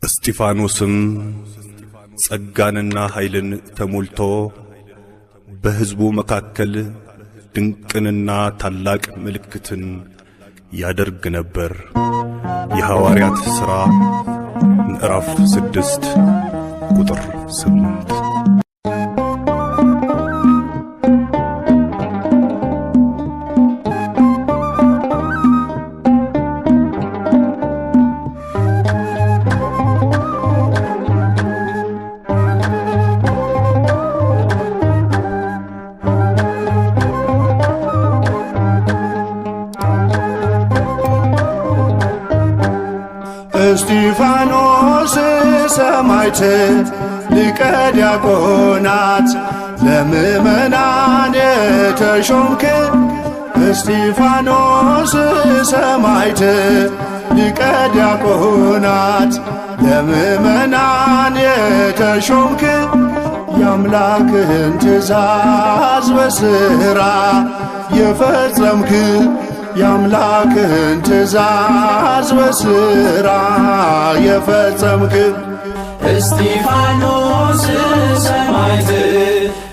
እስጢፋኖስም ጸጋንና ኃይልን ተሞልቶ በሕዝቡ መካከል ድንቅንና ታላቅ ምልክትን ያደርግ ነበር። የሐዋርያት ሥራ ምዕራፍ 6 ቁጥር 8። እስጢፋኖስ ሰማዕት ሊቀ ዲያቆናት ለምእመናን የተሾምክ፣ እስጢፋኖስ ሰማዕት ሊቀ ዲያቆናት ለምእመናን የተሾምክ፣ የአምላክህን ትእዛዝ በሥራ የፈጸምክ፣ የአምላክህን ትእዛዝ በሥራ የፈጸምክ። እስጢፋኖስ ሰማዕት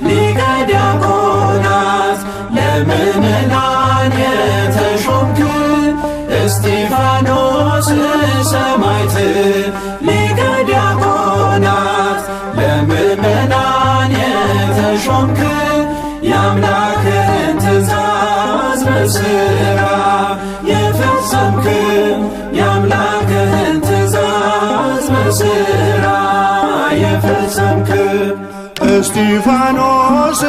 ሊቀ ዲያቆናት ለምእመናን የተሾምክ፣ እስጢፋኖስ ሰማዕት ሊቀ ዲያቆናት ለምእመናን የተሾምክ፣ የአምላክህን ትእዛዝ በሥራ የፈጸምክ፣ የአምላክህን ትእዛዝ በሥራ የፈጸምክ። እስጢፋኖስ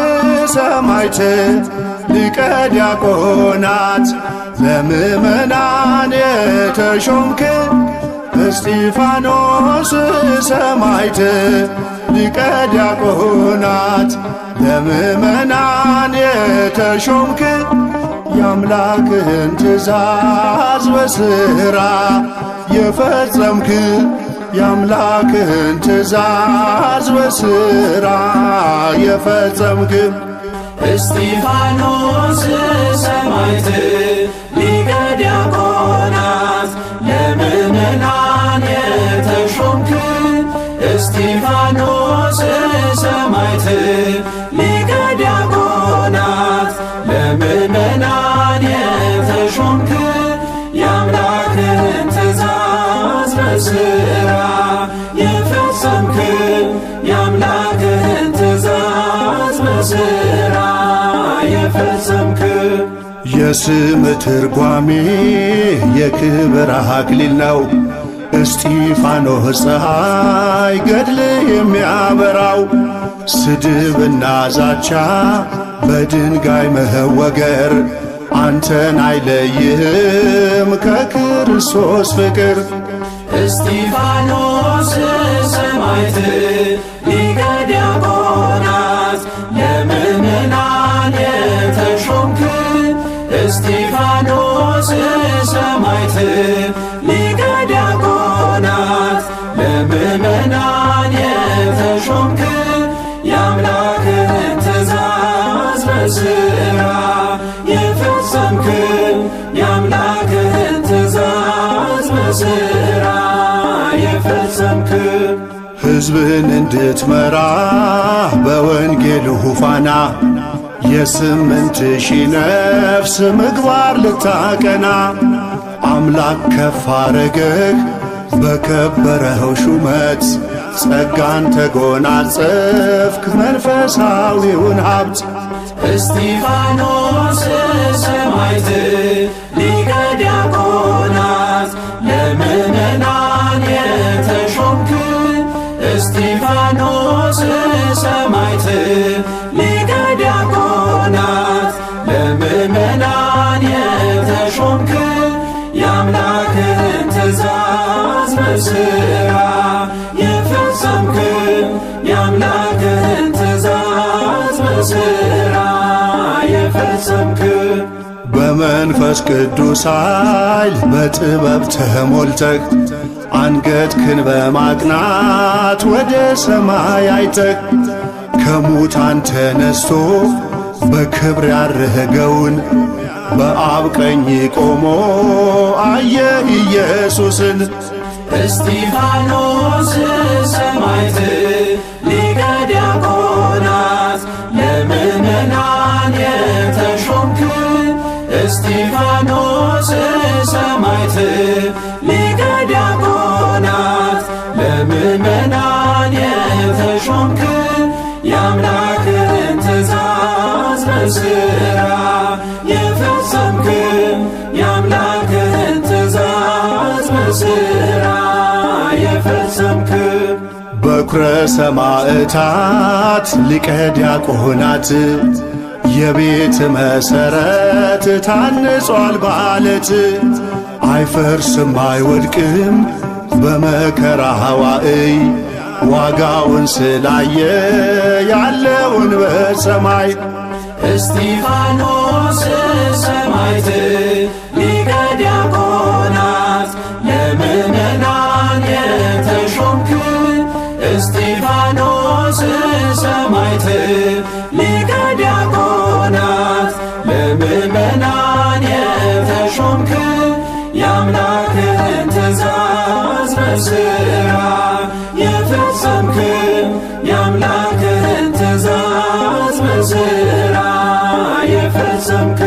ሰማዕት ሊቀ ዲያቆናት ለምእመናን የተሾምክ፣ እስጢፋኖስ ሰማዕት ሊቀ ዲያቆናት ለምእመናን የተሾምክ፣ የአምላክህን ትእዛዝ በሥራ የፈጸምክ፣ የአምላክህን ትእዛዝ በሥራ የፈጸምክ። እስጢፋኖስ ሰማዕት ሊቀ ዲያቆናት ለምእመናን የተሾምክ፣ እስጢፋኖስ ሰማዕት ሊቀ ዲያቆናት ለምእመናን የተሾምክ፣ የአምላክህን ትእዛዝ በሥራ የፈጸምክ፣ የአምላክህን ትእዛዝ በሥራ የፈጸምክ። የስም ትርጓሜ የክብር አክሊል ነው። እስጢፋኖስ ፀሐይ ገድል የሚያበራው፣ ስድብና ዛቻ በድንጋይ መወገር አንተን አይለይህም ከክርስቶስ ፍቅር። እስጢፋኖስ ሰማዕት ሊቀ ዲያቆናት ለምእመናን የተሾምክ፣ እስጢፋኖስ ሰማዕት ሊቀ ዲያቆናት ለምእመናን የተሾምክ፣ የአምላክህን ትእዛዝ በሥራ የፈጸምክ፣ የአምላክህን ትእዛዝ በሥራ የፈጸምክ። ሕዝብን እንድትመራ በወንጌል ፋና የ8,000 ነፍስ ምግባር ልታቀና፣ አምላክ ከፍ አረገህ በከበረው ሹመት፣ ጸጋን ተጎናጸፍክ መንፈሳዊውን ሀብት። እስጢፋኖስ ሰማዕት ሊቀ ዲያቆናት ለምእመናን የተሾምክ፣ እስጢፋኖስ ሰማዕት ሊቀ ዲያቆናት ለምእመናን የተሾምክ፣ የአምላክህን ትእዛዝ በሥራ የፈጸምክ፣ የአምላክህን ትእዛዝ በሥራ የፈጸምክ። በመንፈስ ቅዱስ ኃይል በጥበብ ተሞልተህ አንገትህን በማቅናት ወደ ሰማይ አይተህ፣ ከሙታን ተነስቶ በክብር ያረገውን በአብ ቀኝ ቆሞ አየህ ኢየሱስን። እስጢፋኖስ ሰማዕት ሊቀ ዲያቆናት ለምእመናን የተሾምክ እስጢፋኖስ ሰማዕት ሊቀ ዲያቆናት ለምእመናን የተሾምክ የአምላክን ትእዛዝ በሥራ የፈጸምክ የአምላክን ትእዛዝ በሥራ የፈጸምክ በኵረ ሰማዕታት ሊቀ ዲያቆናት የቤት መሠረት ታንጿል ባለት አይፈርስም አይወድቅም በመከራ ዋዕይ ዋጋውን ስላየ ያለውን በሰማይ እስጢፋኖስ ሰማዕት ሊቀ ዲያቆናት ለምእመናን የተሾምክ እስጢፋኖስ ሰማዕት ሊቀ ዲያቆናት ለምእመናን የተሾምክ የአምላክን ትእዛዝ በሥራ የፈጸምክ የአምላክን ትእዛዝ በሥራ የፈጸምክ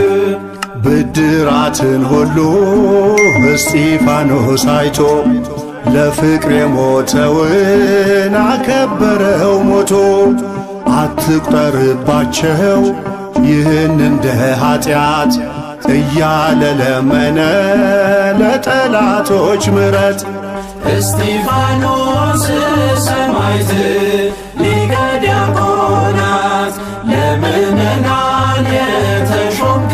ብድራትን ሁሉ እስጢፋኖስ አይቶ ለፍቅር የሞተውን አከበረው ሞቶ አትቁጠርባቸው ይህን እንደ ኃጢአት እያለ ለመነ ለጠላቶች ምሕረት እስጢፋኖስ ሰማዕት ሊቀ ዲያቆናት ለምእመናን የተሾምክ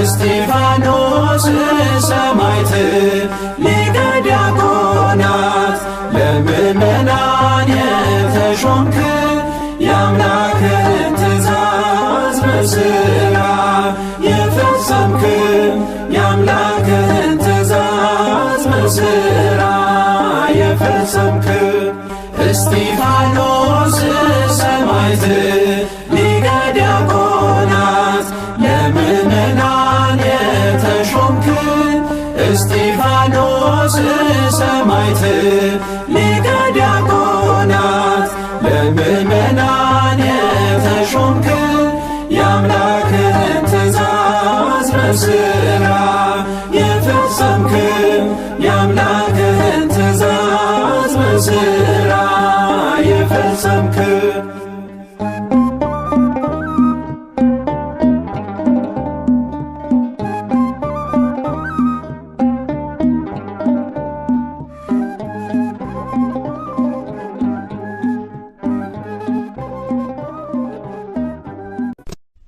እስጢፋኖስ ሰማዕት ሊቀ ዲያቆናት ለምእመናን የተሾምክ የአምላክን ትእዛዝ በሥራ የፈጸምክ የአምላክን ትእዛዝ በሥራ የፈጸምክ እስጢፋኖስ ሰማዕት ሊቀ ዲያቆናት ለምእመናን የተሾምክ እስጢፋኖስ ሰማዕት ሊቀ ዲያቆናት ለምእመናን የተሾምክ የአምላክን ትእዛዝ በሥራ የፈጸምክ የአምላክን ትእዛዝ በሥራ የፈጸምክ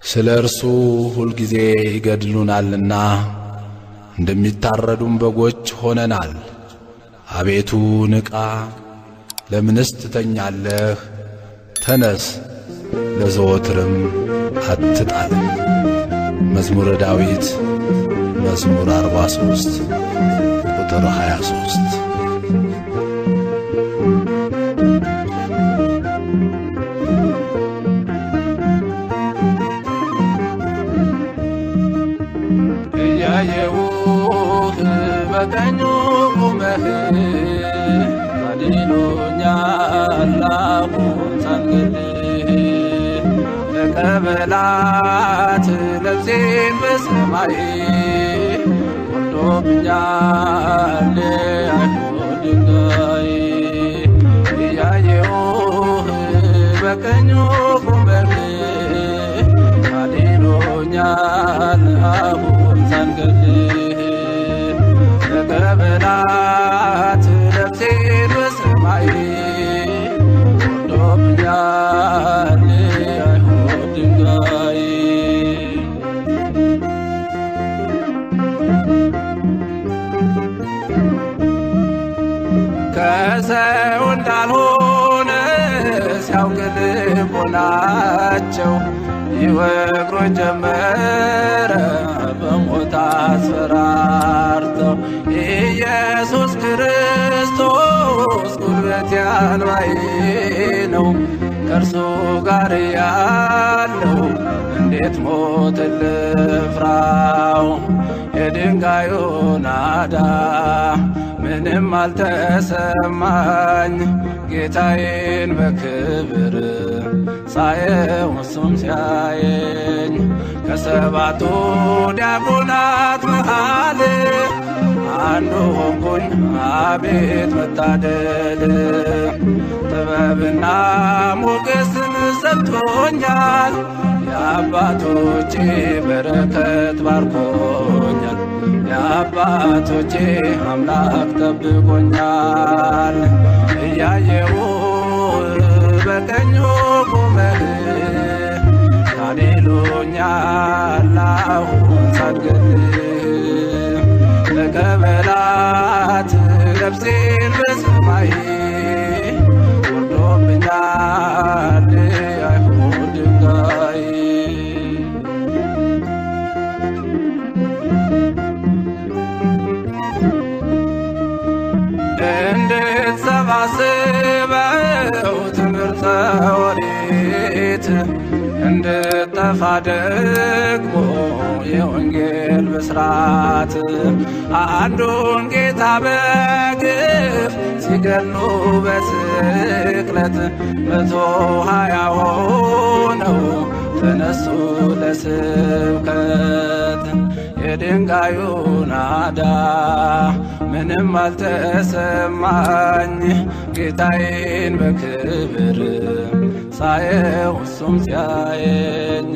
ስለ እርሱ ሁልጊዜ ይገድሉናልና እንደሚታረዱም በጎች ሆነናል። አቤቱ ንቃ፣ ለምንስ ትተኛለህ? ተነስ፣ ለዘወትርም አትጣለን። መዝሙረ ዳዊት መዝሙር 43 ቁጥር 23። እያየሁህ በቀኙ ቆመህ አድኖኛል አሁን ሳልገልህ። ተቀበላት ነፍሴን በሰማይ ወርዶብኛል የአይሁድ ድንጋይ። እያየሁህ በቀኙ ቆመህ አድኖኛል አሁን ሳልገልህ። ተቀበላት ነፍሴን በሰማይ ወርዶብኛል የአይሁድ ድንጋይ። ከሰው እንዳልሆነ ሲያውቅ ልቦናቸው ይወግሩኝ ጀመረ በሞት አስፈራርተው። ኢየሱስ ክርስቶስ ጉልበቴ አልባዬ ነው፣ ከእርሱ ጋር ያለው እንዴት ሞት ልፍራው? የድንጋዩ ናዳ ምንም አልተሰማኝ ጌታዬን በክብር ሳየው እሱም ሲያየኝ ከሰባቱ ዲያቆናት መሃል አንዱ ሆንኩኝ አቤት መታደል ጥበብና ሞገስን ሰጥቶኛል የአባቶቼ በረከት ባርኮኛል የአባቶቼ አምላክ ጠብቆኛል እያየሁ በቀኙ ቆመህ ታዲሎኛል አሁን ሳድገልህ ተቀበላት ነፍሴን በሰማይ ወርዶብኛል አይሁድ ድንጋይ። እንድትሰባስበው ትምህርተ ኦሪት እንድጠፋ ደግሞ የወንጌል ብስራት አንዱን ጌታ በግፍ ሲገድሉ በስቅለት 120 ሆነው ተነሱ ለስብከት የድንጋዩ ናዳ ምንም አልተሰማኝ ጌታዬን በክብር ሳየው እሱም ሲያየኝ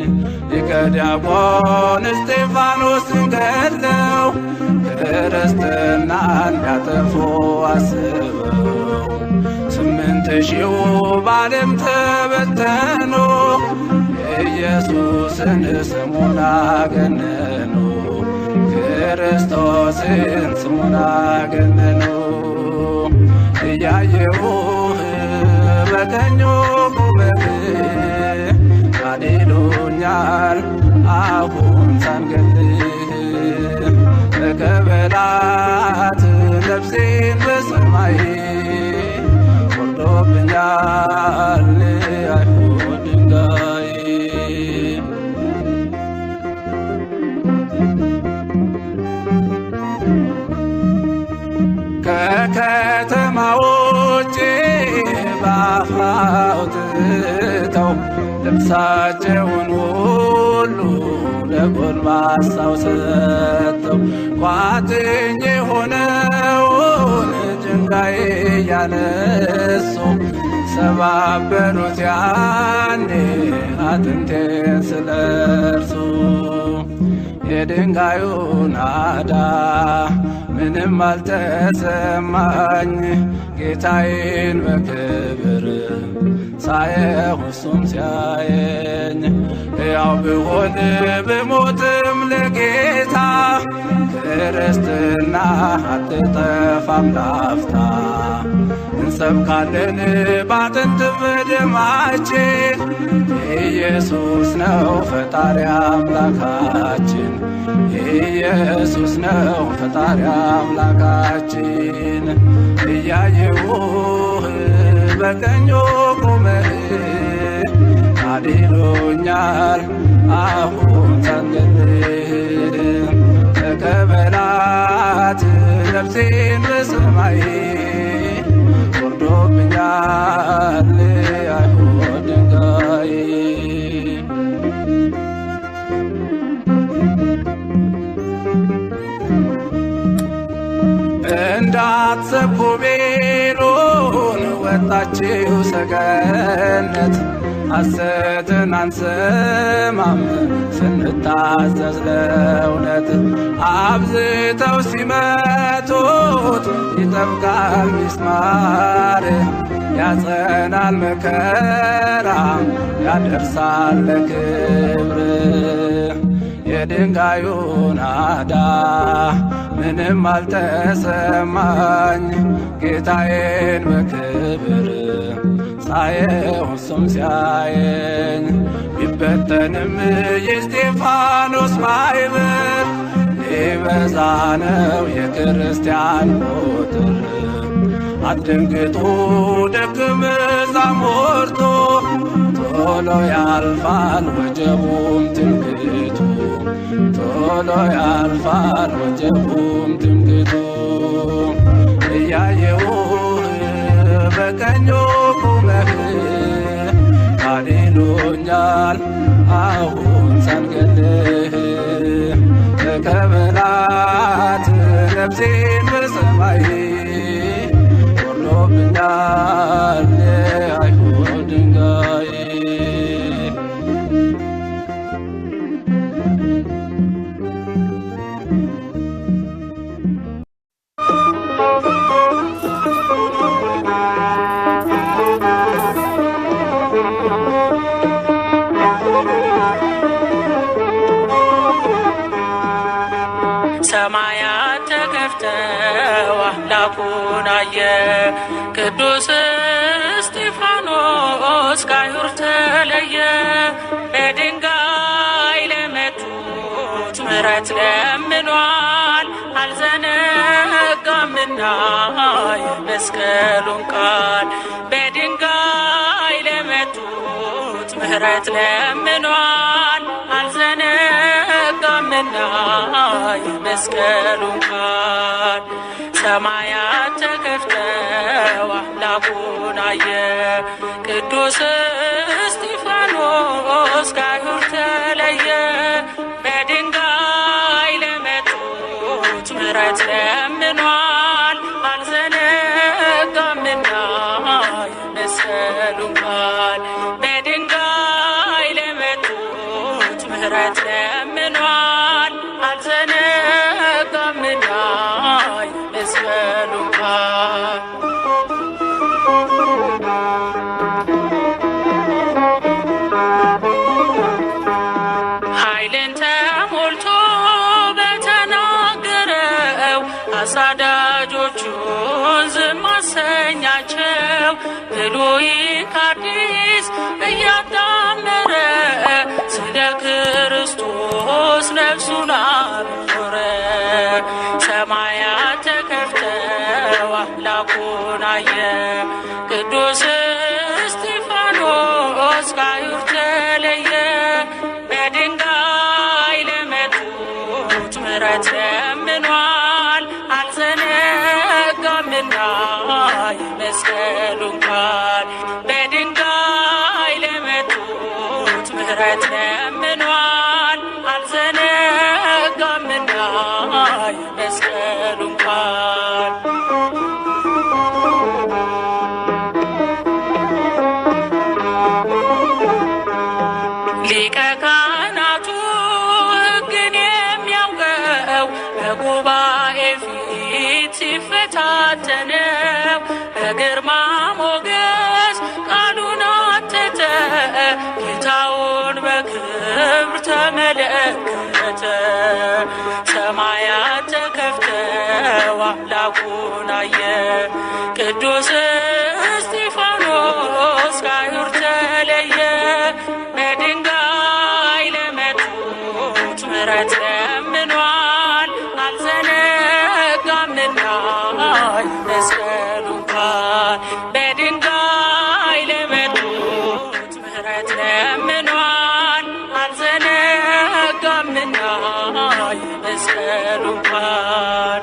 ሊቀ ዲያቆን እስጢፋኖስን ገድለው ክርስትናን ሊያጠፉ አስበው 8000 በዓለም ተበተኑ ኢየሱስን ስሙን አገነኑ ክርስቶስን ስሙን አገነኑ እያየሁህ በቀኙ ቆመህ ታዲሎኛል አሁን ሳንገልህ ተቀበላት ነፍሴን በሰማይ ወርዶብኛል አይሁድ ድንጋይ። ከከተማ ውጭ በአፍ አውጥተው ልብሳቸውን ሁሉ ለጎልማሳው ሰጥተው ቋጥኝ የሆነውን ድንጋይ እያነሱ ሰባበሩት ያኔ አጥንቴን ስለርሱ የድንጋዩ ናዳ ምንም አልተሰማኝ ጌታዬን በክብር ሳየው እሱም ሲያየኝ ሕያው ብሆን ብሞትም ለጌታ ክርስትና አትጠፋም ላፍታ እንሰብካለን ባጥንት በደማችን ኢየሱስ ነው ፈጣሪ አምላካችን ኢየሱስ ነው ፈጣሪ አምላካችን እያየሁህ በቀኙ ቆመህ ታዲሎኛል አሁን ሳንገልህ ተቀበላት ነፍሴን በሰማይ ወርዶብኛል አይሁድ ድንጋይ። እንዳትሰብኩ ቢሉን ወጣችሁ ሰገነት ሐሰትን አንሰማም ስንታዘዝ ለእውነት አብዝተው ሲመቱት ይጠብቃል ሚስማር ያጸናል መከራ ያደርሳል ለክብር የድንጋዩ ናዳ ምንም አልተሰማኝ ጌታዬን በክብር ሳየው እሱም ሲያየኝ ቢበተንም የእስጢፋኖስ ማኅበር ሊበዛ ነው የክርስቲያን ቁጥር አትደንግጡ ደቀ መዛሙርቱ ቶሎ ያልፋል ወጀቡም ትምክቱ ቶሎ ያልፋል ወጀቡም ትምክቱ። እያየሁህ በቀኙ ቆመህ አድኖኛል አሁን ሳልገልህ። ተቀበላት ነፍሴን በሰማይ ወርዶብኛል የአይሁድ ድንጋይ። ሰማያት ተከፍተው አምላኩን አየ። ቅዱስ እስጢፋኖስ ከአይሁድ ተለየ። በድንጋይ ለመቱት ምሕረት ለምኗል፣ አልዘነጋምና የመስቀሉን ቃል። በድንጋይ ለመቱት ምሕረት ለምኗል፣ አልዘነጋምና የመስቀሉን ቃል። ሰማያት ተከፍተው አምላኩን አየ። ቅዱስ እስጢፋኖስ ከአይሁድ ተለየ። በድንጋይ ለመቱት ምሕረት ለምኗል፣ አልዘነጋምና የመስቀሉን ቃል። በድንጋይ ለመቱት ምሕረት ለምኗል፣ አልዘነጋምና የመስቀሉን ቃል። ኃይልን ተሞልቶ በተናገረው አሳዳጆቹን ዝም አሰኛቸው። ብሉይ ከአዲስ እያጣመረ ስለ ክርስቶስ ነፍሱን አኖረ። ሰማያት ተከፍተው አምላኩን አየ። ቅዱስ እስጢፋኖስ ከአይሁድ ተለየ። በድንጋይ ለመቱት ምሕረት ለምኗል፣ አልዘነጋምና የመስቀሉን ቃል። በድንጋይ ለመቱት ምሕረት ለምኗል፣ አልዘነጋምና የመስቀሉን ቃል። ሊቀ ካህናቱ ሕግን የሚያውቀው በጉባኤ ፊት ሲፈታተነው በግርማ ሞገስ ቃሉን አተተ፣ ጌታውን በክብር ተመለከተ። ሰማያት ተከፍተው አምላኩን አየ። ቅዱስ እስጢፋኖስ ከአይሁድ ተለየ። በድንጋይ ለመቱት ምሕረት ለምኗል፣ አልዘነጋምና የመስቀሉን ቃል። በድንጋይ ለመቱት ምሕረት ለምኗል፣ አልዘነጋምና የመስቀሉን ቃል።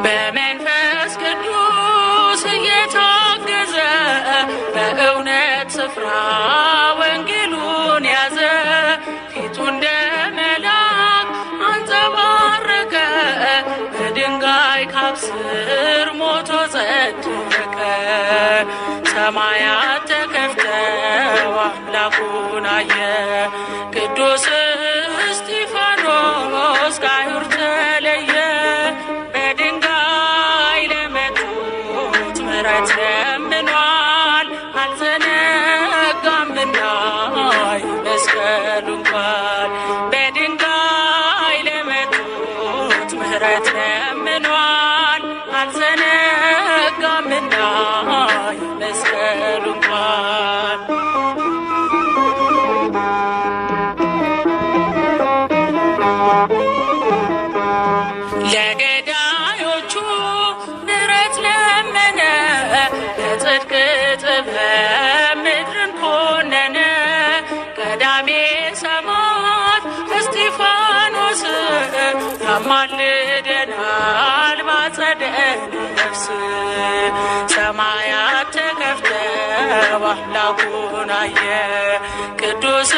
በመንፈስ ቅዱስ እየታገዘ በእውነት ስፍራ ወንጌሉን ያዘ። ፊቱ እንደ መልአክ አንጸባረቀ፣ በድንጋይ ካብ ስር ሞቶ ጸደቀ። ሰማያት ተከፍተው አምላኩን አየ። ቅዱስ እስጢፋኖስ ከአይሁድ ተለየ። በድንጋይ ለመቱት ምሕረት ለምኗል፣ አልዘነጋምና የመስቀሉን ቃል። በድንጋይ ለመቱት ምሕረት ለምኗል፣ አልዘነጋምና የመስቀሉን ቃል። ለገዳዮቹ ምሕረት ለመነ፣ በጽድቅ ጥበብ ምድርን ኮነነ። ቀዳሜ ሰማዕት ሰማያት ተከፍተው አምላኩን አየ። ቅዱስ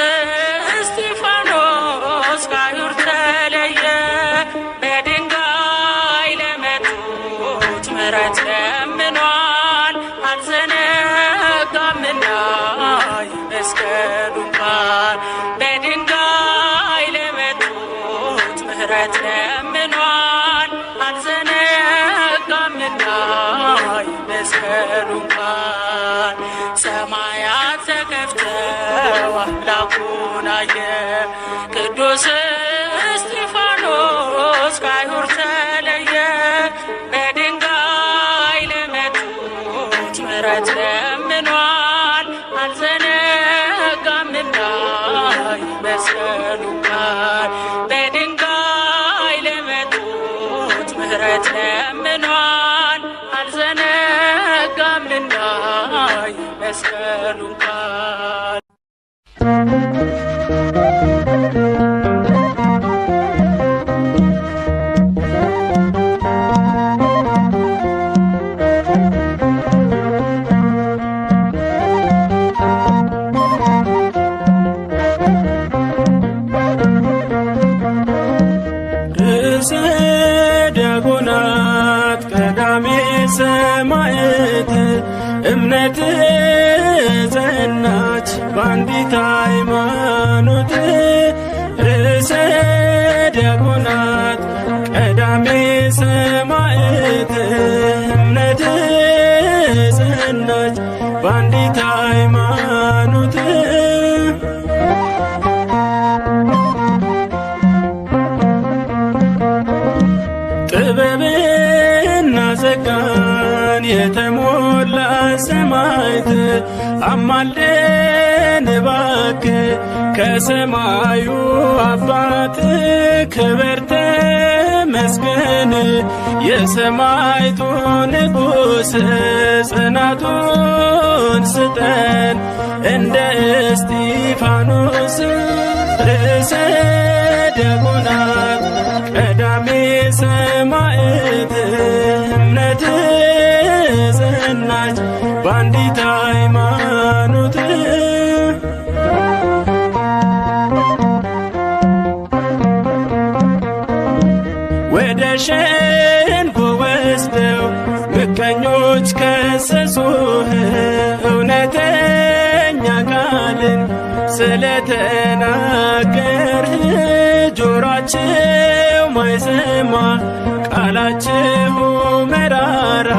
እስጢፋኖስ ከአይሁድ ተለየ። በድንጋይ ለመቱት ምሕረት ለምኗል፣ አልዘነጋምና የመስቀሉን ቃል። በድንጋይ ለመቱት ምሕረት ለምኗል፣ አልዘነጋምና የመስቀሉን ቃል። ሰማያት ተከፍተው አምላኩን አየ። ቅዱስ እስጢፋኖስ ከአይሁድ ተለየ። በድንጋይ ለመቱት ምሕረት ለምኗል፣ አልዘነጋምና የመስቀሉን ቃል። በድንጋይ ለመቱት ምሕረት ለምኗል፣ አልዘነጋምና የመስቀሉን ቃል። ርዕሰ ዲያቆናት ቀዳሜ ሰማዕት፣ እምነት ጸናች በአንዲት ሃይማኖት። ርዕሰ ዲያቆናት ቀዳሜ ሰማዕት፣ እምነት ጸናች በአንዲት ሃይማኖት። ጥበብና ጸጋን የተሞላ ሰማዕት፣ አማልደን እባክህ ከሰማዩ አባት። ክብር ተመስገን የሰማዕቱ ንጉሥ፣ ጽናቱን ስጠን እንደ እስጢፋኖስ። ርዕሰ ዲያቆናት ቀዳሜ ሰማዕት፣ እምነት ጸናች በአንዲት ሃይማኖት። ወደ ሸንጎ ወስደው ምቀኞች ከሰሱህ፣ እውነተኛ ቃልን ስለተናገርህ፣ ጆሯቸው ማይሰማ ቃላችሁ መራራ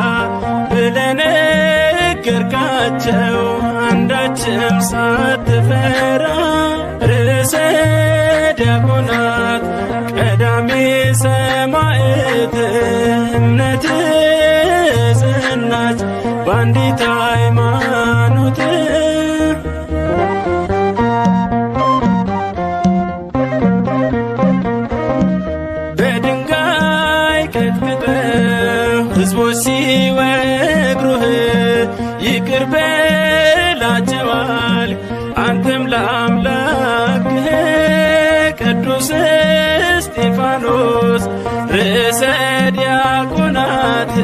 ብለህ ነገርካቸው አንዳችም ሳትፈራ። ርዕሰ ዲያቆናት ቀዳሜ ሰማዕት፣ እምነት ጸናች በአንዲት ሃይማኖት። በድንጋይ ቀጥቅጠው ሕዝቦች ሲወግሩህ፣ ይቅር በላቸዋል አንተም ለአምላክህ። ቅዱስ እስጢፋኖስ ርዕሰ ዲያቆናት፣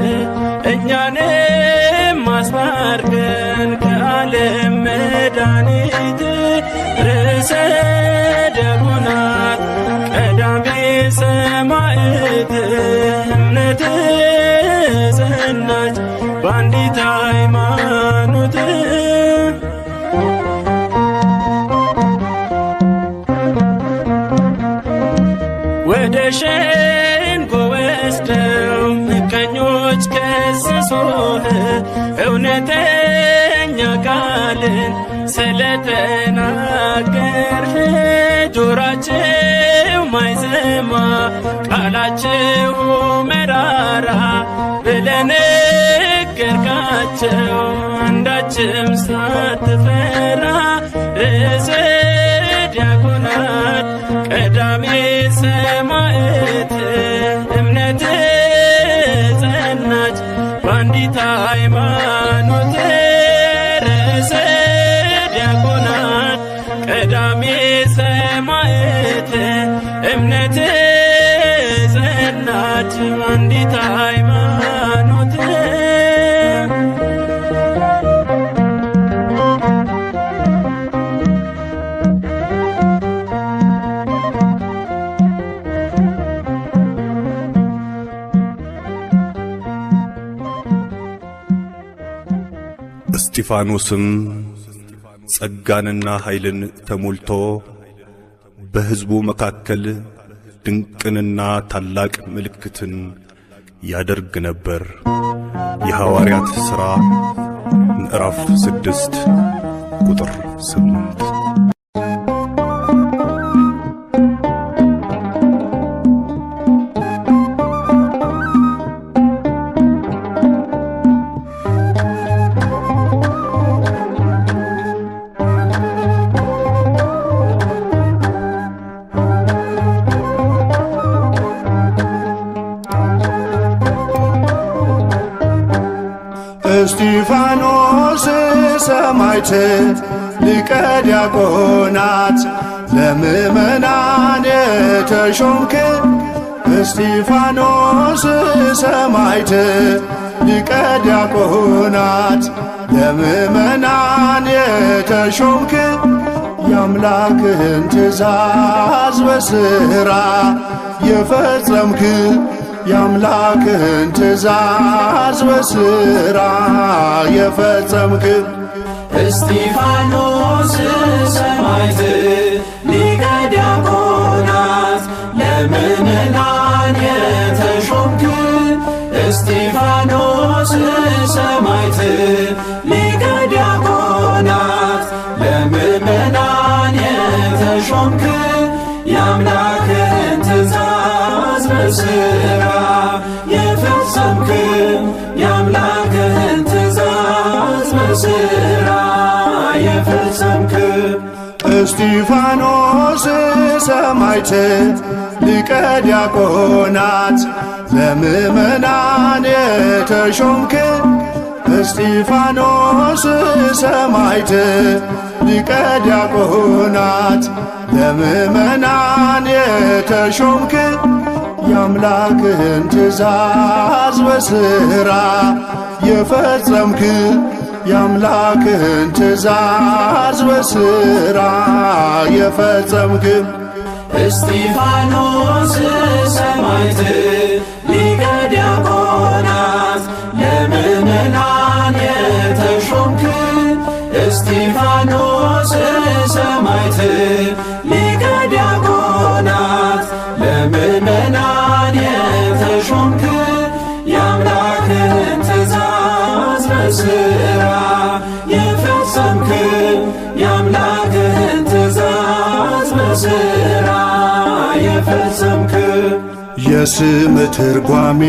እኛንም አስታርቀን ከዓለም መድኃኒት። ርዕሰ ዲያቆናት ቀዳሜ ሰማዕት፣ እምነት ጸናች በአንዲት ሃይማኖት። ወደ ሸንጎ ወስደው ምቀኞች ከሰሱህ፣ እውነተኛ ቃልን ስለተናገርህ፣ ጆሯቸው ማይሰማ ቃላችሁ መራራ ብለህ ነገርካቸው አንዳችም ሳትፈራ። ርዕሰ ዲያቆናት ቀዳሜ ሰማዕት፣ እምነት ጸናች በአንዲት ሃይማኖት። ርዕሰ ዲያቆናት ቀዳሜ ሰማዕት፣ እምነት ጸናች በአንዲት ሃይማኖት። እስጢፋኖስም ጸጋንና ኃይልን ተሞልቶ በሕዝቡ መካከል ድንቅንና ታላቅ ምልክትን ያደርግ ነበር። የሐዋርያት ሥራ ምዕራፍ 6 ቁጥር 8። እስጢፋኖስ ሰማዕት ሊቀ ዲያቆናት ለምእመናን የተሾምክ፣ እስጢፋኖስ ሰማዕት ሊቀ ዲያቆናት ለምእመናን የተሾምክ፣ የአምላክህን ትእዛዝ በሥራ የፈጸምክ፣ የአምላክህን ትእዛዝ በሥራ የፈጸምክ። እስጢፋኖስ ሰማዕት ሊቀ ዲያቆናት ለምእመናን የተሾምክ፣ እስጢፋኖስ ሰማዕት ሊቀ ዲያቆናት ለምእመናን የተሾምክ፣ የአምላክህን ትእዛዝ በሥራ የፈጸምክ፣ የአምላክህን ትእዛዝ በሥራ የፈጸምክ። እስጢፋኖስ ሰማዕት ሊቀ ዲያቆናት ለምእመናን የተሾምክ፣ እስጢፋኖስ ሰማዕት ሊቀ ዲያቆናት ለምእመናን የተሾምክ፣ የአምላክህን ትእዛዝ በሥራ የፈጸምክ፣ የአምላክህን ትእዛዝ በሥራ የፈጸምክ። እስጢፋኖስ ሰማዕት ሊቀ ዲያቆናት ለምእመናን የተሾምክ፣ እስጢፋኖስ ሰማዕት ሊቀ ዲያቆናት ለምእመናን የተሾምክ፣ የአምላክህን ትእዛዝ በሥራ የፈጸምክ፣ የአምላክህን ትእዛዝ በሥራ የፈጸምክ። የስም ትርጓሜ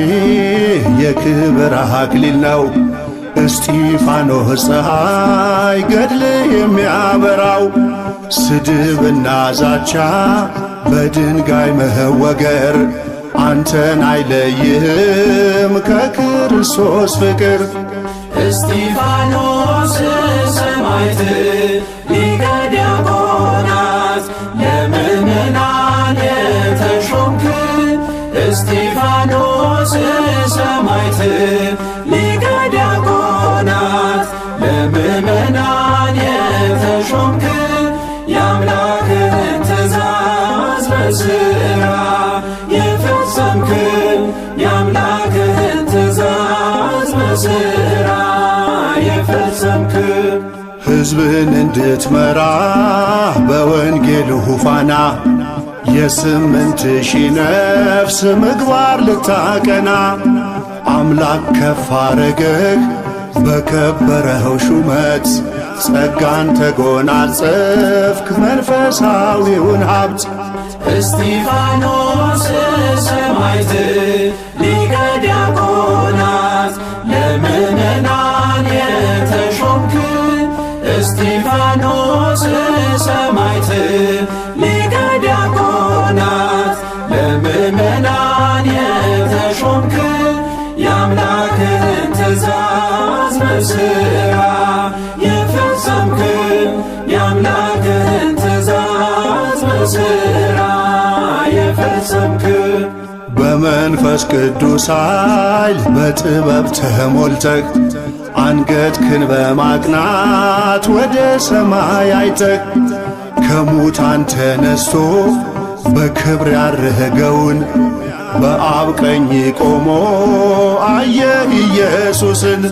የክብር አክሊል ነው። እስጢፋኖስ ፀሐይ ገድል የሚያበራው፣ ስድብና ዛቻ በድንጋይ መወገር አንተን አይለይህም ከክርስቶስ ፍቅር። እስጢፋኖስ ሰማዕት ሊቀ ዲያቆናት ለምእመናን የተሾምክ፣ እስጢፋኖስ ሰማዕት ሊቀ ዲያቆናት ለምእመናን የተሾምክ፣ የአምላክህን ትእዛዝ በሥራ የፈጸምክ፣ የአምላክህን ትእዛዝ በሥራ የፈጸምክ። ሕዝብን እንድትመራ በወንጌሉ ፋና የ8000 ነፍስ ምግባር ልታቀና፣ አምላክ ከፍ አረገህ በከበረው ሹመት፣ ጸጋን ተጎናጸፍክ መንፈሳዊውን ሀብት። እስጢፋኖስ ሰማዕት ሊቀ ዲያቆናት ለምእመናን የተሾምክ፣ እስጢፋኖስ ሰማዕት ሊቀ ዲያቆናት ለምእመናን የተሾምክ፣ የአምላክህን ትእዛዝ በሥራ የፈጸምክ፣ የአምላክህን ትእዛዝ በሥራ የፈጸምክ። በመንፈስ ቅዱስ ኃይል በጥበብ ተሞልተህ አንገትህን በማቅናት ወደ ሰማይ አይተህ፣ ከሙታን ተነስቶ በክብር ያረገውን በአብ ቀኝ ቆሞ አየህ ኢየሱስን።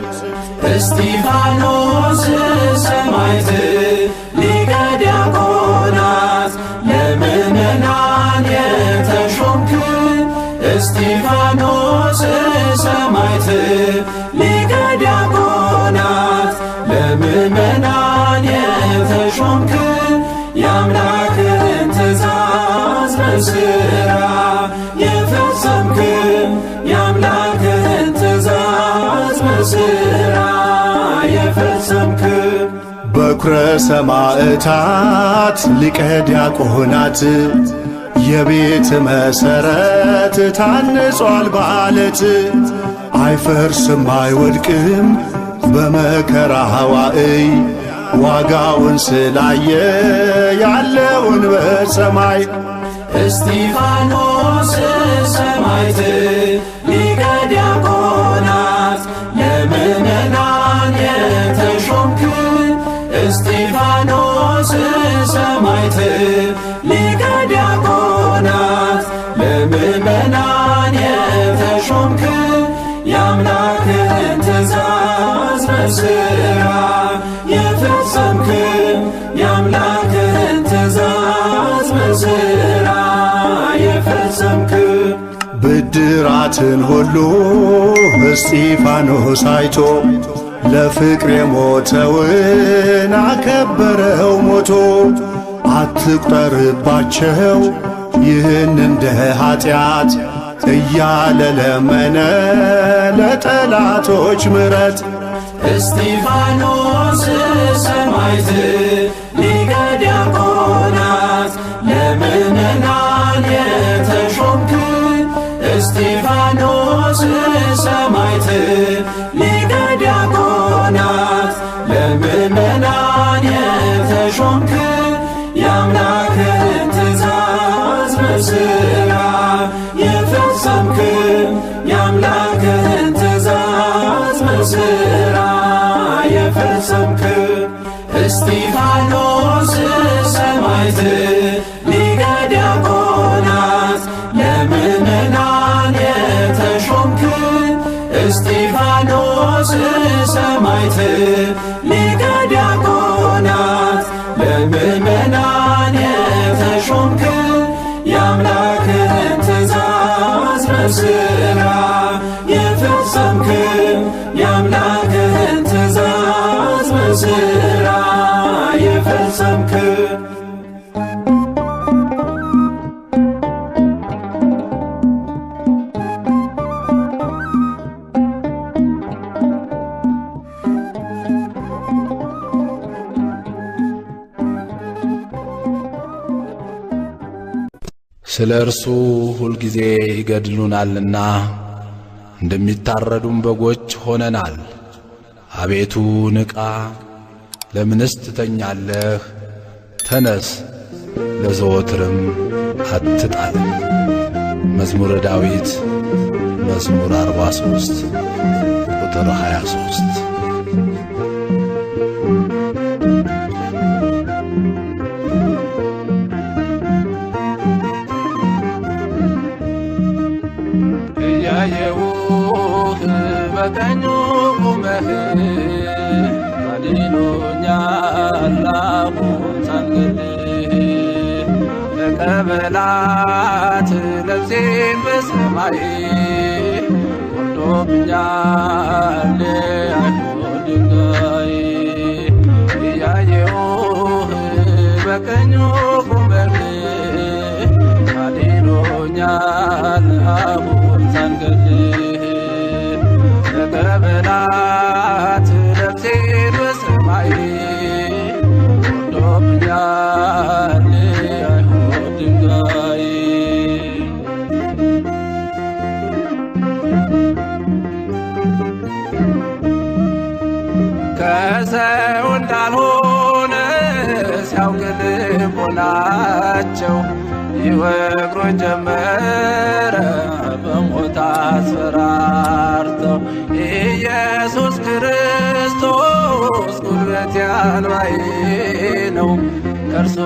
እስጢፋኖስ ሰማዕት ሊቀ ዲያቆናት ለምእመናን የተሾምክ እስጢፋኖስ ሰማዕት ሊቀ ዲያቆናት ለምእመናን የተሾምክ የአምላክን ትእዛዝ በሥራ የፈጸምክ የአምላክን ትእዛዝ በሥራ የፈጸምክ በኩረ ሰማዕታት ሊቀ ዲያቆናት የቤት መሰረት ታንጿል ባለት አይፈርስም አይወድቅም በመከራ ዋዕይ ዋጋውን ስላየ ያለውን በሰማይ እስጢፋኖስ ሰማዕት ሊቀ ዲያቆናት ለምእመናን የተሾምክ እስጢፋኖስ ሰማዕት ሊቀ ዲያቆናት ለምእመናን የተሾምክ የአምላክን ትእዛዝ በሥራ የፈጸምክ የአምላክን ትእዛዝ በሥራ የፈጸምክ ብድራትን ሁሉ እስጢፋኖስ አይቶ ለፍቅር የሞተውን አከበረው ሞቶ አትቁጠርባቸው ይህን እንደ ኃጢአት እያለ ለመነ ለጠላቶች ምሕረት እስጢፋኖስ ሰማዕት ሊቀ ዲያቆናት ለምእመናን የተሾምክ እስጢፋኖስ ሰማዕት ሊቀ ዲያቆናት ለምእመናን የተሾምክ የአምላክን ትእዛዝ በሥራ የፈጸምክ የአምላክን ትእዛዝ በሥራ የፈጸምክ እስጢፋኖስ ሰማዕት ሊቀ ዲያቆናት ለምእመናን የተሾምክ እስጢፋኖስ ሰማዕት ሊቀ ዲያቆናት ለምእመናን የተሾምክ የአምላክን ትእዛዝ በሥራ የፈጸምክ የአምላክን ትእዛዝ በሥራ የፈጸምክ ስለ እርሱ ሁልጊዜ ይገድሉናልና እንደሚታረዱም በጎች ሆነናል። አቤቱ ንቃ፣ ለምንስ ትተኛለህ? ተነስ፣ ለዘወትርም አትጣለን። መዝሙረ ዳዊት መዝሙር 43 ቁጥር 23። እያየሁህ በቀኙ ቆመህ አድኖኛል አሁን ሳልገልህ። ተቀበላት ነፍሴን በሰማይ ወርዶብኛል የአይሁድ ድንጋይ። እያየሁህ በቀኙ ቆመህ አድኖኛል አሁን ሳልገልህ። ተቀበላት ነፍሴን በሰማይ ወርዶብኛል የአይሁድ ድንጋይ። ከሰው እንዳልሆነ ሲያውቅ ልቦናቸው ይወግሩኝ ጀመረ በሞት አስፈራርተው። ኢየሱስ ክርስቶስ ጉልበቴ አልባዬ ነው፣ ከእርሱ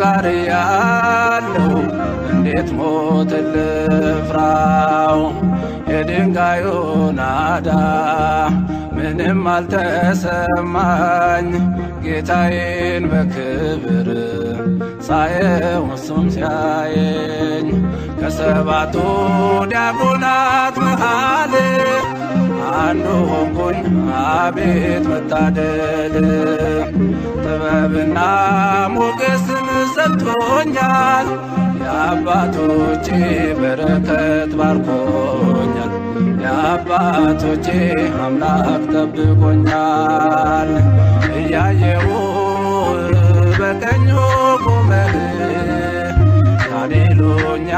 ጋር ያለው እንዴት ሞት ልፍራው? የድንጋዩ ናዳ ምንም አልተሰማኝ ጌታዬን በክብር ሳየው እሱም ሲያየኝ ከሰባቱ ዲያቆናት መሃል አንዱ ሆንኩኝ አቤት መታደል ጥበብና ሞገስን ሰጥቶኛል የአባቶቼ በረከት ባርኮኛል የአባቶቼ አምላክ ጠብቆኛል እያየሁ በቀኙ ቆመህ ታዲሎኛል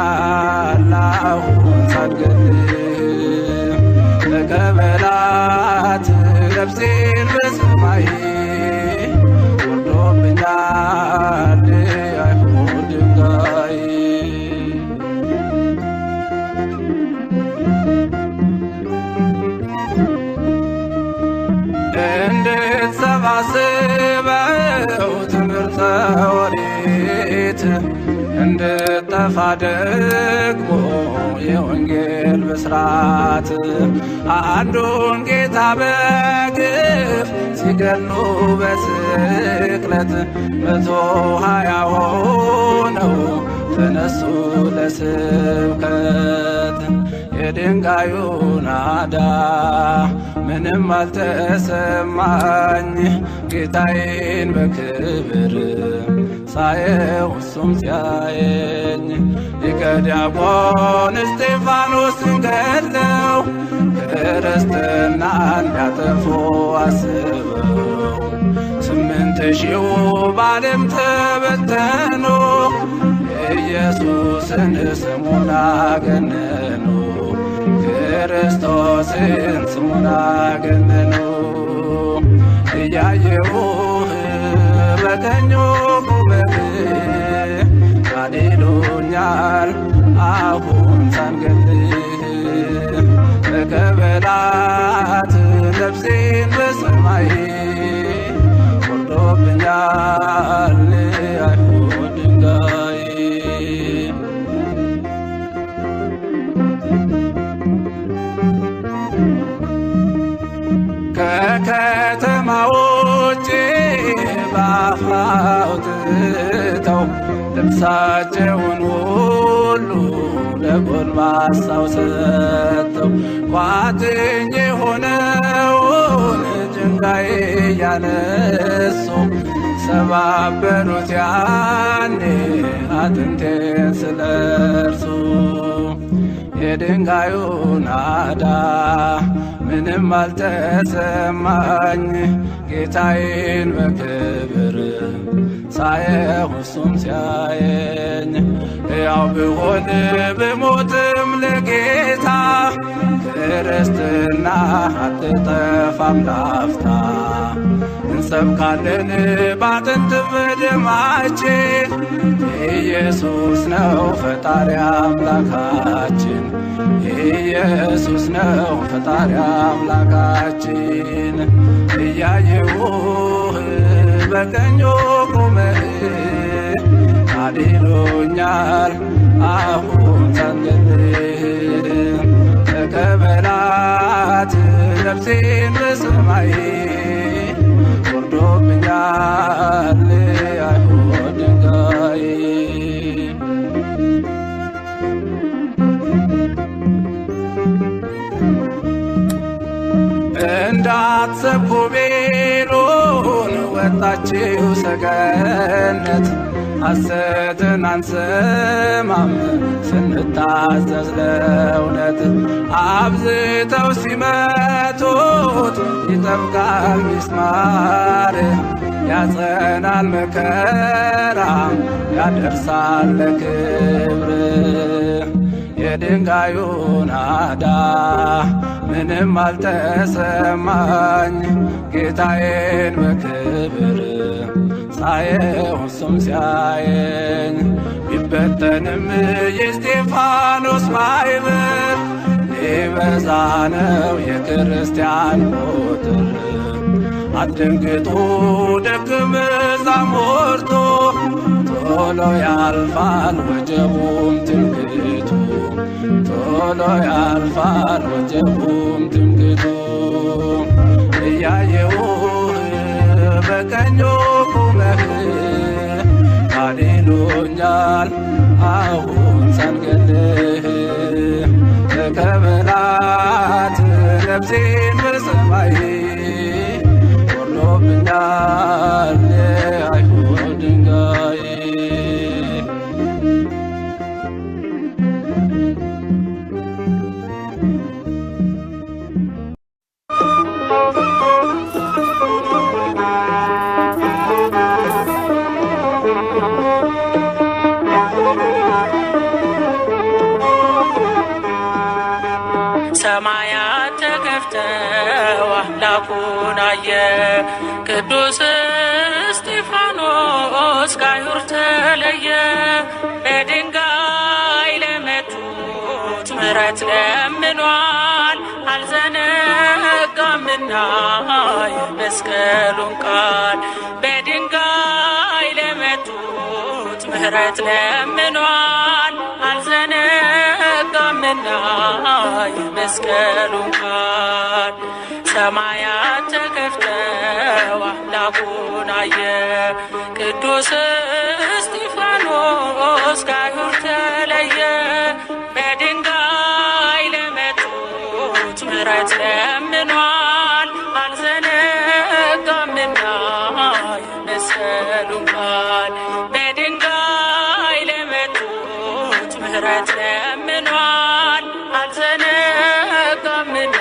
አሁን ሳድገልህ ተቀበላት ነፍሴን በሰማይ ወርዶብኛል አይሁድ ድንጋይ እንድትሰባስበው ትምህርተ ኦሪት እንድጠፋ ደግሞ የወንጌል ብስራት አንዱን ጌታ በግፍ ሲገድሉ በስቅለት 120 ሆነው ተነሱ ለስብከት የድንጋዩ ናዳ ምንም አልተሰማኝ ጌታዬን በክብር ሳየው እሱም ሲያየኝ ሊቀ ዲያቆን እስጢፋኖስን ገድለው ክርስትናን ሊያጠፉ አስበው 8000 በዓለም ተበተኑ ኢየሱስን ስሙን አገነኑ ክርስቶስን ስሙን አገነኑ እያየሁህ በቀኙ ቆመህ ታዲሎኛል አሁን ሳንገልህ ተቀበላት ነፍሴን በሰማይ ወርዶብኛል አይሁድ ድንጋይ ከከተማ ውጭ በአፍ አውጥተው ልብሳቸውን ሁሉ ለጎልማሳው ሰጥተው ቋጥኝ የሆነውን ድንጋይ እያነሱ ሰባበሩት ያኔ አጥንቴን ስለርሱ የድንጋዩ ናዳ ምንም አልተሰማኝ ጌታዬን በክብር ሳየው እሱም ሲያየኝ ሕያው ብሆን ብሞትም ለጌታ ክርስትና አትጠፋም ላፍታ እንሰብካለን ባጥንት በደማችን ኢየሱስ ነው ፈጣሪ አምላካችን ኢየሱስ ነው ፈጣሪ አምላካችን እያየሁህ በቀኙ ቆመህ ታዲሎኛል አሁን ሳንገልህ ተቀበላት ነፍሴን በሰማይ ወርዶብኛል አይሁድ ድንጋይ እንዳትሰብኩ ቢሉን ወጣችሁ ሰገነት ሐሰትን አንሰማም ስንታዘዝ ለእውነት አብዝተው ሲመቱት ይጠብቃል ሚስማር ያጸናል መከራ ያደርሳል ለክብር የድንጋዩ ናዳ ምንም አልተሰማኝ ጌታዬን በክብር ሳየው እሱም ሲያየኝ ቢበተንም የእስጢፋኖስ ማኅበር ሊበዛ ነው የክርስቲያን ቁጥር አትደንግጡ ደቀ መዛሙርቱ ቶሎ ያልፋል ወጀቡም ትምክቱ ቶሎ ያልፋል ወጀቡም ትምክቱ። ወርዶብኛል አሁን ሳልገልህ ተቀበላት ነፍሴን በሰማይ ወርዶብኛል የአይሁድ ድንጋይ። ሰማያት ተከፍተው አምላኩን አየ። ቅዱስ እስጢፋኖስ ከአይሁድ ተለየ። በድንጋይ ለመቱት ምሕረት ለምኗል። አልዘነጋምና የመስቀሉን ቃል። በድንጋይ ለመቱት ምሕረት ለምኗል። አልዘነጋምና የመስቀሉን ቃል። ሰማያት ተከፍተው አምላኩን አየ። ቅዱስ እስጢፋኖስ ከአይሁድ ተለየ። በድንጋይ ለመቱት ምሕረት ለምኗል። አልዘነጋምና የመስቀሉን ቃል። በድንጋይ ለመቱት ምሕረት ለምኗል። አልዘነጋምና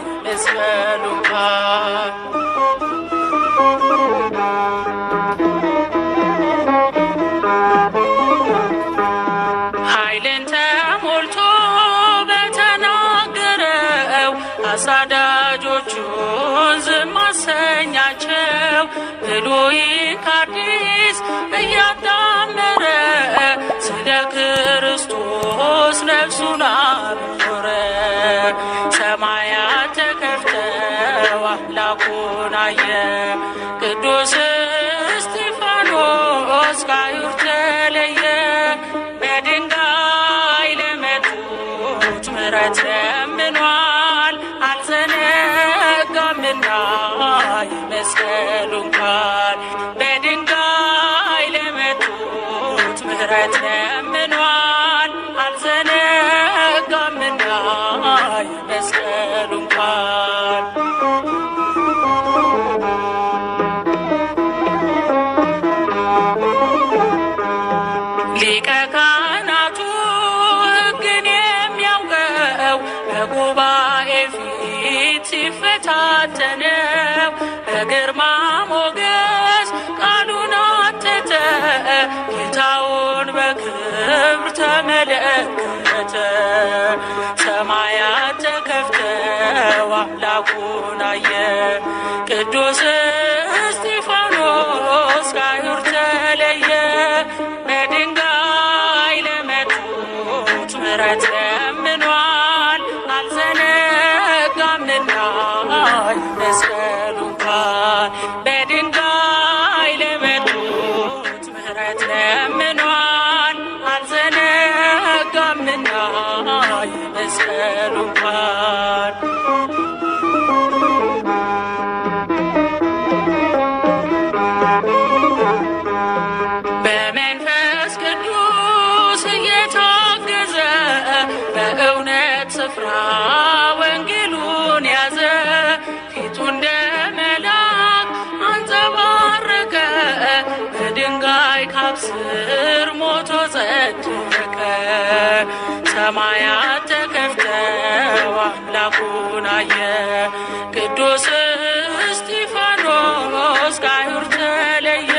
የመስቀሉን ቃል። ኃይልን ተሞልቶ በተናገረው አሳዳጆቹን ዝም አሰኛቸው። ብሉይ ከአዲስ እያጣመረ ስለ ክርስቶስ ነፍሱን አኖረ። ሰማያት ተከፍተው አምላኩን አየ። ቅዱስ እስጢፋኖስ ከአይሁድ ተለየ። በድንጋይ ለመቱት ምሕረት ለምኗል። አልዘነጋምና የመስቀሉን ቃል። በድንጋይ ለመቱት ምሕረት ለምኗል። አልዘነጋምና የመስቀሉን ቃል። ሊቀ ካህናቱ ሕግን የሚያውቀው በጉባኤ ፊት ሲፈታተነው በግርማ ሞገስ ቃሉን አተተ። ጌታውን በክብር ተመለከተ። ሰማያት ተከፍተው አምላኩን አየ። ቅዱስ እስጢፋኖስ ከአይሁድ ተለየ። በድንጋይ ለመቱት ምሕረት ለምኗል። አልዘነጋምና የመስቀሉን ቃል። በድንጋይ ለመቱት ምሕረት ለምኗል። አልዘነጋምና የመስቀሉን ቃል። በመንፈስ ቅዱስ እየታገዘ በእውነት ስፍራ ወንጌሉን ያዘ። ፊቱ እንደ መልአክ አንጸባረቀ። በድንጋይ ካብ ስር ሞቶ ጸደቀ። ሰማያት ተከፍተው አምላኩን አየ። ቅዱስ እስጢፋኖስ ከአይሁድ ተለየ።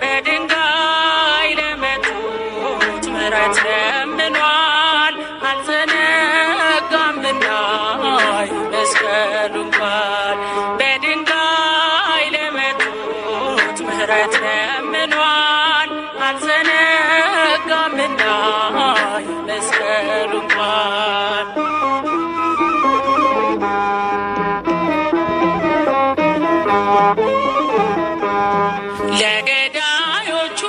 በድንጋይ ለመቱት ምሕረት ለምኗል። አልዘነጋምና የመስቀሉን ቃል። በድንጋይ ለመቱት ምሕረት ለምኗል። አልዘነጋምና የመስቀሉን ቃል። ለገዳዮቹ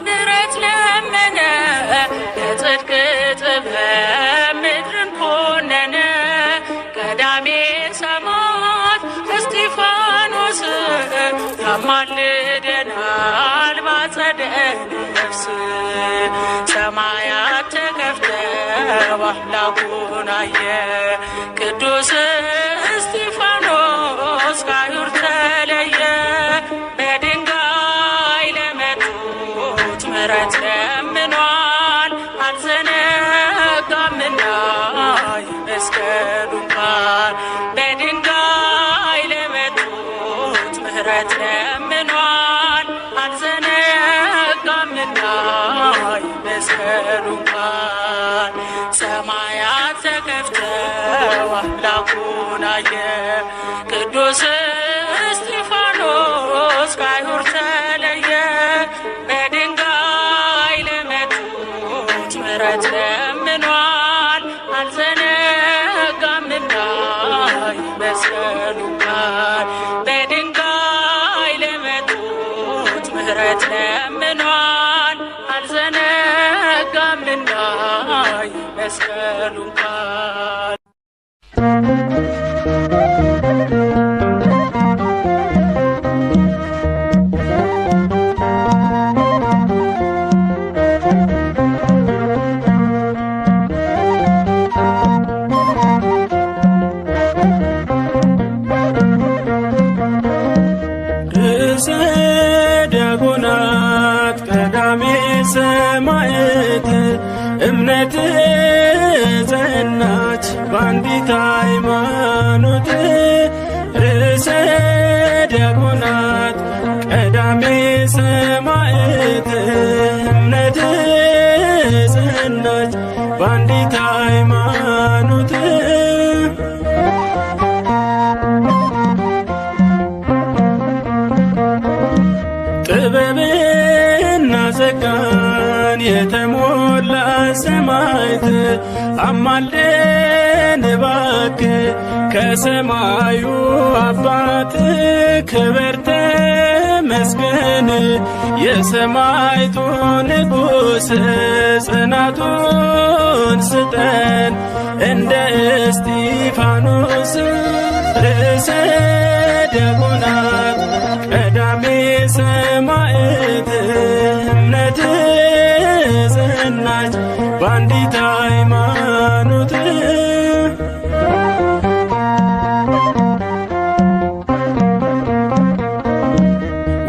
ምሕረት ለመነ። በጽድቅ ጥበብ ምድርን ኮነነ። ቀዳሜ ሰማዕት እስጢፋኖስ ያማልደናል ባጸደ ነፍስ። ሰማያት ተከፍተው አምላኩን አየ። ቅዱስ እስጢፋኖስ ከአይሁድ ተለየ። በድንጋይ ለመቱት ምሕረት ለምኗል። አልዘነጋምና የመስቀሉን ቃል። በድንጋይ ለመቱት ምሕረት ለምኗል። አልዘነጋምና የመስቀሉን ቃል። ሰማያት ተከፍተው አምላኩን አየ። ቅዱስ እስጢፋኖስ ከአይሁድ ተለየ። በድንጋይ ለመቱት ምሕረት ለምኗል። አልዘነጋምና የመስቀሉን ቃል። በድንጋይ ለመቱት ምሕረት ለምኗል። አልዘነጋምና የመስቀሉን ቃል። ርዕሰ ዲያቆናት ቀዳሜ ሰማዕት፣ እምነት ጸናች በአንዲት ሃይማኖት። ርዕሰ ዲያቆናት ቀዳሜ ሰማዕት፣ እምነት ጸናች በአንዲት ሃይማኖት። ጥበብና ጸጋን የተሞላ ሰማዕት፣ አማልደን እባክህ ከሰማዩ አባት። ክብር ተመስገን የሰማዕቱ ንጉሥ፣ ጽናቱን ስጠን እንደ እስጢፋኖስ። ርዕሰ ዲያቆናት ቀዳሜ ሰማዕት፣ እምነት ጸናች በአንዲት ሃይማኖት።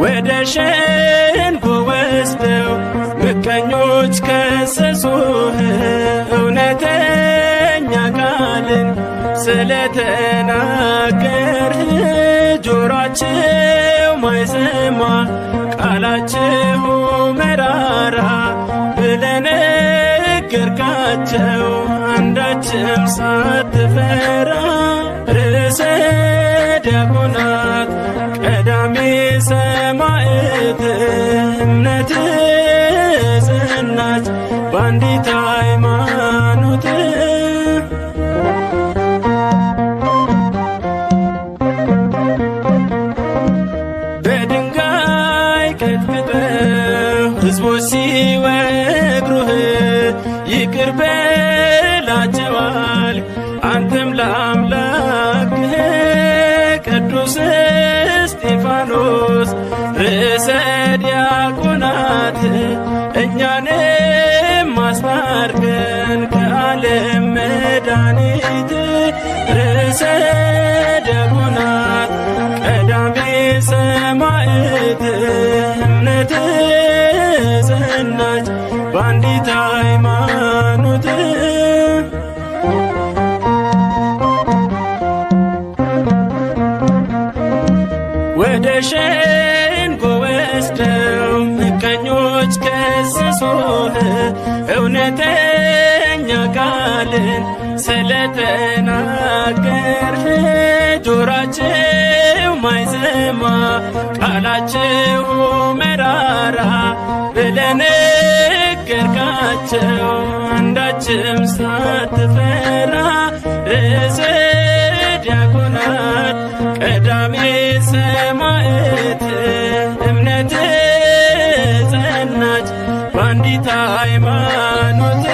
ወደ ሸንጎ ወስደው ምቀኞች ከሰሱህ፣ እውነተኛ ቃልን ስለተናገርህ። ጆሯቸው ማይሰማ ቃላችሁ መራራ ብለህ ነገርካቸው አንዳችም ሳትፈራ። ርዕሰ ዲያቆናት ቀዳሜ ሰማዕት፣ እምነት ጸናች በአንዲት ሃይማኖት። በድንጋይ ቀጥቅጠው ሕዝቦች ሲወግሩህ፣ ይቅር በላቸዋል አንተም ለአምላክህ። ቅዱስ እስጢፋኖስ ርዕሰ ዲያቆናት፣ እኛንም አስታርቀን ከዓለም መድኃኒት። ርዕሰ ዲያቆናት ቀዳሜ ሰማዕት፣ እምነት ጸናች በአንዲት ሃይማኖት። ወደ ሸንጎ ወስደው ምቀኞች ከሰሱህ፣ እውነተኛ ቃልን ስለተናገርህ። ጆሯቸው ማይሰማ ቃላችሁ መራራ ብለህ ነገርካቸው አንዳችም ሳትፈራ። ርዕሰ ዲያቆናት ቀዳሜ ሰማዕት፣ እምነት ጸናች በአንዲት ሃይማኖት።